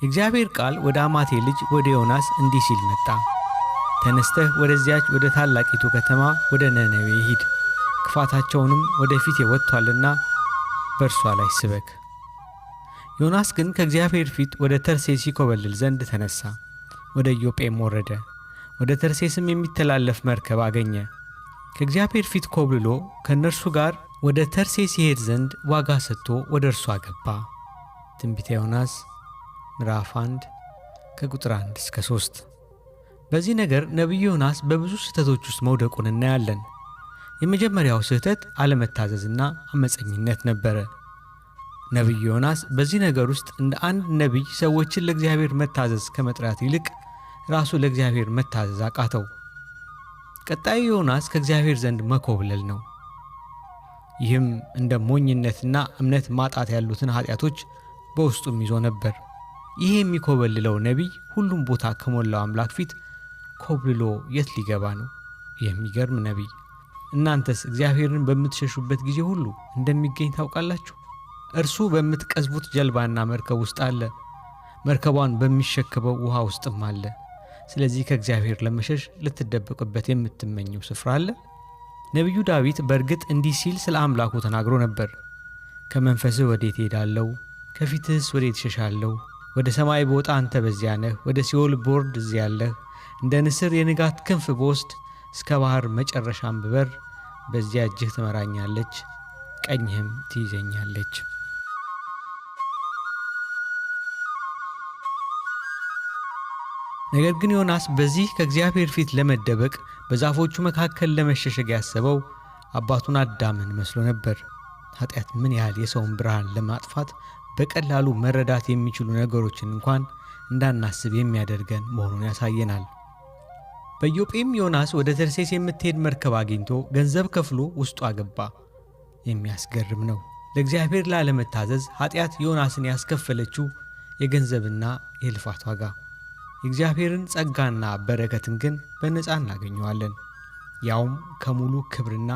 የእግዚአብሔር ቃል ወደ አማቴ ልጅ ወደ ዮናስ እንዲህ ሲል መጣ። ተነስተህ ወደዚያች ወደ ታላቂቱ ከተማ ወደ ነነዌ ሂድ፣ ክፋታቸውንም ወደ ፊቴ ወጥቷልና በእርሷ ላይ ስበክ። ዮናስ ግን ከእግዚአብሔር ፊት ወደ ተርሴስ ይኮበልል ዘንድ ተነሳ፣ ወደ ኢዮጴም ወረደ። ወደ ተርሴስም የሚተላለፍ መርከብ አገኘ። ከእግዚአብሔር ፊት ኮብልሎ ከእነርሱ ጋር ወደ ተርሴስ ይሄድ ዘንድ ዋጋ ሰጥቶ ወደ እርሷ ገባ። ትንቢተ ዮናስ ምዕራፍ 1 ከቁጥር 1 እስከ 3። በዚህ ነገር ነቢዩ ዮናስ በብዙ ስህተቶች ውስጥ መውደቁን እናያለን። የመጀመሪያው ስህተት አለመታዘዝና አመፀኝነት ነበረ። ነቢዩ ዮናስ በዚህ ነገር ውስጥ እንደ አንድ ነቢይ ሰዎችን ለእግዚአብሔር መታዘዝ ከመጥራት ይልቅ ራሱ ለእግዚአብሔር መታዘዝ አቃተው። ቀጣዩ ዮናስ ከእግዚአብሔር ዘንድ መኮብለል ነው። ይህም እንደ ሞኝነትና እምነት ማጣት ያሉትን ኃጢአቶች በውስጡም ይዞ ነበር። ይህ የሚኮበልለው ነቢይ ሁሉም ቦታ ከሞላው አምላክ ፊት ኮብልሎ የት ሊገባ ነው? የሚገርም ነቢይ! እናንተስ እግዚአብሔርን በምትሸሹበት ጊዜ ሁሉ እንደሚገኝ ታውቃላችሁ። እርሱ በምትቀዝቡት ጀልባና መርከብ ውስጥ አለ፣ መርከቧን በሚሸከመው ውሃ ውስጥም አለ። ስለዚህ ከእግዚአብሔር ለመሸሽ ልትደበቅበት የምትመኘው ስፍራ አለ? ነቢዩ ዳዊት በእርግጥ እንዲህ ሲል ስለ አምላኩ ተናግሮ ነበር። ከመንፈስህ ወዴት እሄዳለሁ? ከፊትህስ ወዴት እሸሻለሁ? ወደ ሰማይ ብወጣ አንተ በዚያ ነህ፣ ወደ ሲኦል ብወርድ እዚያ አለህ። እንደ ንስር የንጋት ክንፍ ብወስድ፣ እስከ ባህር መጨረሻም ብበር፣ በዚያ እጅህ ትመራኛለች፣ ቀኝህም ትይዘኛለች። ነገር ግን ዮናስ በዚህ ከእግዚአብሔር ፊት ለመደበቅ በዛፎቹ መካከል ለመሸሸግ ያሰበው አባቱን አዳምን መስሎ ነበር። ኃጢአት ምን ያህል የሰውን ብርሃን ለማጥፋት በቀላሉ መረዳት የሚችሉ ነገሮችን እንኳን እንዳናስብ የሚያደርገን መሆኑን ያሳየናል። በኢዮጴም ዮናስ ወደ ተርሴስ የምትሄድ መርከብ አግኝቶ ገንዘብ ከፍሎ ውስጡ አገባ። የሚያስገርም ነው። ለእግዚአብሔር ላለመታዘዝ ኃጢአት ዮናስን ያስከፈለችው የገንዘብና የልፋት ዋጋ። የእግዚአብሔርን ጸጋና በረከትን ግን በነፃ እናገኘዋለን፣ ያውም ከሙሉ ክብርና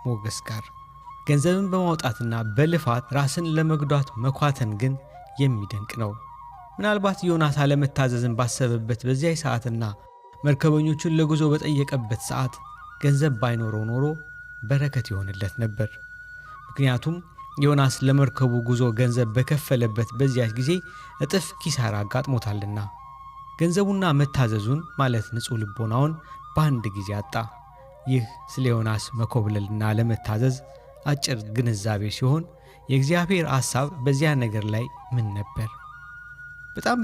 ሞገስ ጋር። ገንዘብን በማውጣትና በልፋት ራስን ለመጉዳት መኳተን ግን የሚደንቅ ነው። ምናልባት ዮናስ አለመታዘዝን ባሰበበት በዚያ ሰዓትና መርከበኞቹን ለጉዞ በጠየቀበት ሰዓት ገንዘብ ባይኖረው ኖሮ በረከት ይሆንለት ነበር። ምክንያቱም ዮናስ ለመርከቡ ጉዞ ገንዘብ በከፈለበት በዚያች ጊዜ እጥፍ ኪሳራ አጋጥሞታልና። ገንዘቡና መታዘዙን ማለት ንጹሕ ልቦናውን በአንድ ጊዜ አጣ። ይህ ስለ ዮናስ መኮብለልና ለመታዘዝ አጭር ግንዛቤ ሲሆን የእግዚአብሔር ሐሳብ በዚያ ነገር ላይ ምን ነበር? በጣም